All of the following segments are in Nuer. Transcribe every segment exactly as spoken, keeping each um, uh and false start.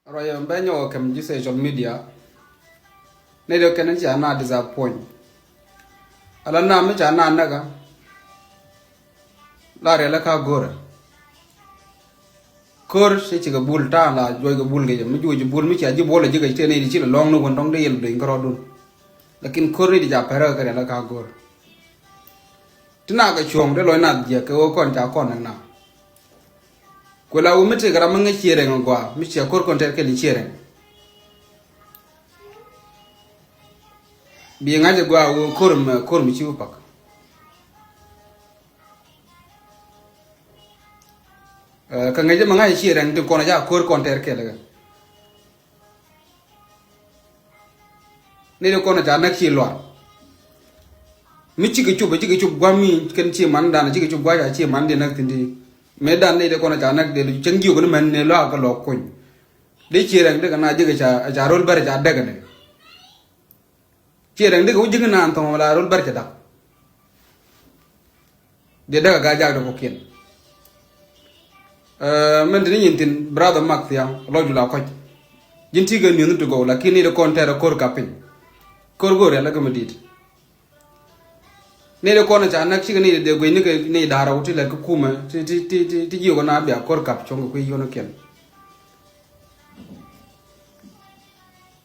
Ruac ɛmɛ bɛ nyɔk kɛm ji̱ social media. Ni dee kɛn ca na disappoint. Ala na mi ca na näkä. La riɛl kä go̱rä. Ko̱r ci cikɛ bul ta̱a̱ la juɔc kɛ bul kɛ jɛ. Mi juɔc bul mi cia ji̱ buɔl ji̱ kɛ ci ni di ci lɛ lɔŋ ni wän dɔŋ dee yɛl dɔ̱ny kärɔɔdun. Lakin ko̱r ni di ca pɛrɛ kɛ riɛl kä go̱r. Ti na kɛ cuɔ̱ŋ dee lɔc nath jiɛk kɛ ɣöö kɔn ca kɔn näk na. Kuɛ la wä mi tëëkɛ ram mi ŋäc ciëë rɛŋ ɛ gɔaa mi cia ko̱r kɔn tɛr kɛl i̱ ciëë rɛŋ. Bi ŋa̱c ɛ gɔaa wä ko̱r mi, ko̱r mi ci wä pak. Ɛ, kä ŋäc mi ŋa̱c ciëë rɛŋ ti kɔn ca ko̱r kɔn tɛr kɛl kɛ. Ni di kɔn ca näk ci luar. Mi cikɛ cup, cikɛ cup gua̱m mi kɛn ci man dan, cikɛ cup gua̱c a ci man di näk thin di. Mëë dan ni di kɔn ca näk di cäŋ jiök ni mɛn ni luaak kɛ lɔ kuny. Di ci rɛŋ di kɛ na jikɛ ca, ca rol bɛr ca däk ni. Ci rɛŋ di kɛ wä ji̱k naan thɔŋ la rol bɛr ca dak. Di däk a gaa jak di kɔkiɛn. Ɛ, mɛn ti ni nyin thin brother Mark Thiaŋ lɔcdu la kɔc. Ji̱n ti kɛ ni̱n ti gɔw lakin ni di kɔn tɛr ko̱r kap piny. Ko̱r go̱r rial lɛ kɛ mi dit. Ni di kɔn ca näk cikɛ ni di dee guic ni kɛ ni da̱r rɛw ti lɛt kä kumɛ ti, ti, ti, ti, ti jiök na bia ko̱r kap cuɔ̱ŋ kɛ kui̱ yio̱n kiɛn.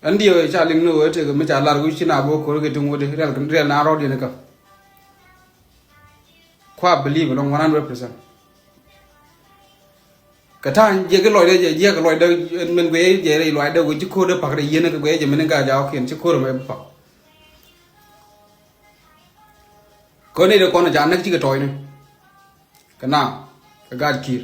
Ɛn diɛ ca liŋ ni ɣöö tëëk mi ca lar wi̱c ci na bä ko̱r kɛ ti ŋuɔ̱t rial, rial na rɔɔd yɛn kä. Kua believe along one hundred percent. Kɛ ta̱a̱ jiɛk i̱ lɔcdɛ jɛ jiɛk i̱ lɔcdɛ min guiɛ jɛ rɛy lɔcdɛ wä ci ko̱r dee pak rɛy yɛn kɛ guiɛ jɛ min in gaa jaɔkiɛn ci ko̱r mɛ pak. Kɔn i̱ dee kɔn ca näk cikɛ tɔɔcni. Kɛ na kɛ gaat ki̱i̱r.